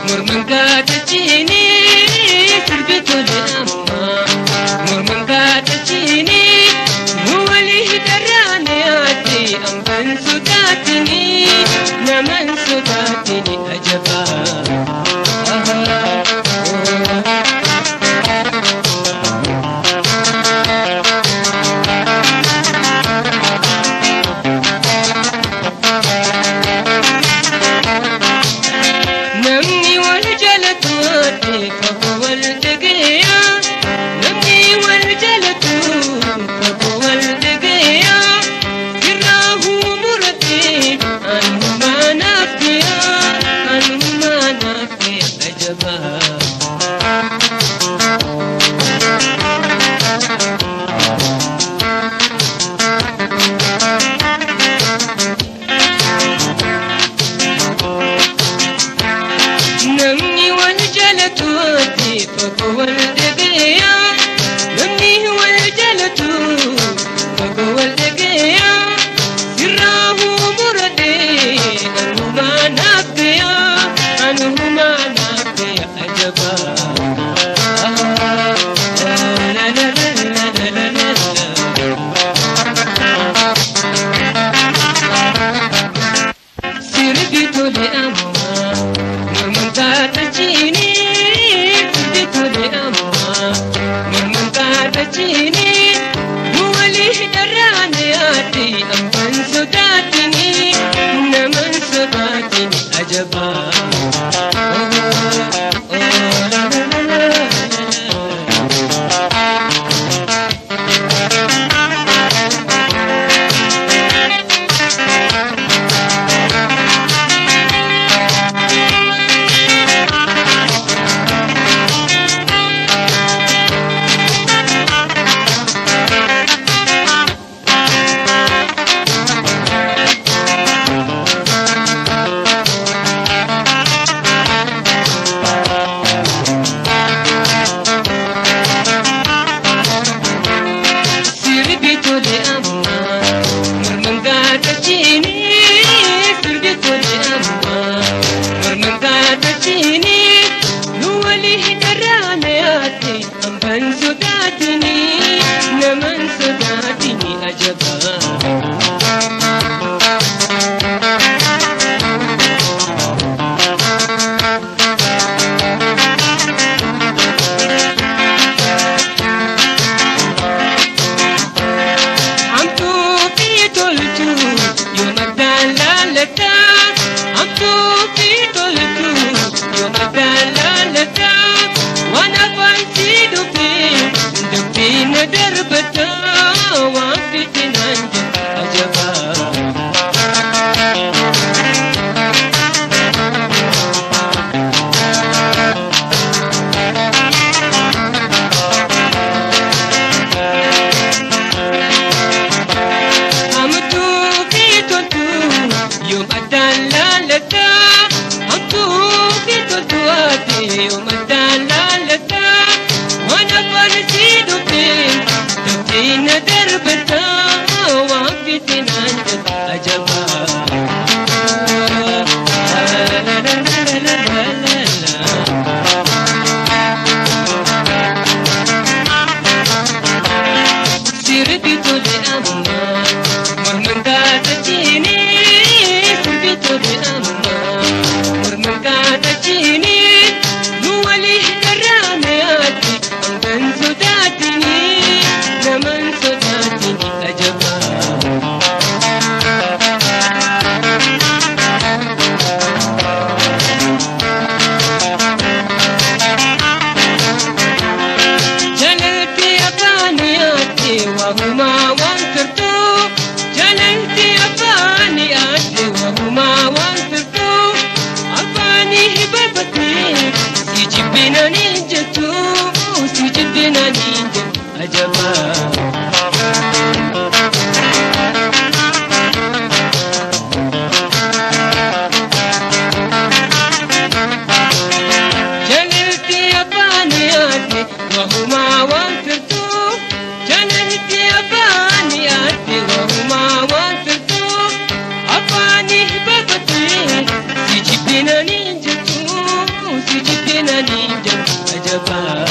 Morman gaatachini sirbi tole amma. Morman gaatachini nu walii daraane ati amban sodaatini naman sodaatini ajabaa. Namni wal jalatu ati fago wal dhagaya. Namni wal jalatu fago wal dhagaya. Sirraahu murate anuma naafiya anuma naafiya ajabaa. Namni wal jalatu ati fago wal dhagaya. Namni wal jalatu fago wal dhagaya. Sirraahu murate anuma naafiya anuma naafiya ajabaa. La la la la la la la. Sirbi tole amma morman taatachini sirbi tole amma morman taatachini nu walii daraane ati amman sodaatini naman sodaatini ajabaa. Oh, la la la la la. Sirbi tole amma morman gaatachini sirbi tole amma morman gaatachini nu walii daraane ati amban sodaatini naman sodaatini ajabaa. Amtuu fi toltu yoo maddaan laalata. Amtuu fi toltu yoo maddaan laalata. Waan afaan si dhufe dubbii na darbata. Waan fitinaan jedhu ajabaa. Amtuu fi toltu yoo maddaan laalata. Amtuu fi toltu ati yoo maddaan laalata. Waan afaan si dhufe dubbii na darbata. Waan fitinaan jedhu ajabaa. La la la la la la la. Sirbi tole amma morman gaatachini sirbi tole amma morman gaatachini nu walii daraane ati amban sodaatini naman sodaatini ajabaa. Jalalti afaani ati wahumaa waan turtu. Jalalti afaani ati wahumaa waan turtu. Afaani hibabati si jibbinani jettu si jibbinani jettu ajabaa. Jalalti afaani ati wahumaa waan turtu. Jalalti afaani ati wahumaa waan turtu. Afaani hibabati si jibbinani jettu Si jibbinanii jedhu ajabaa.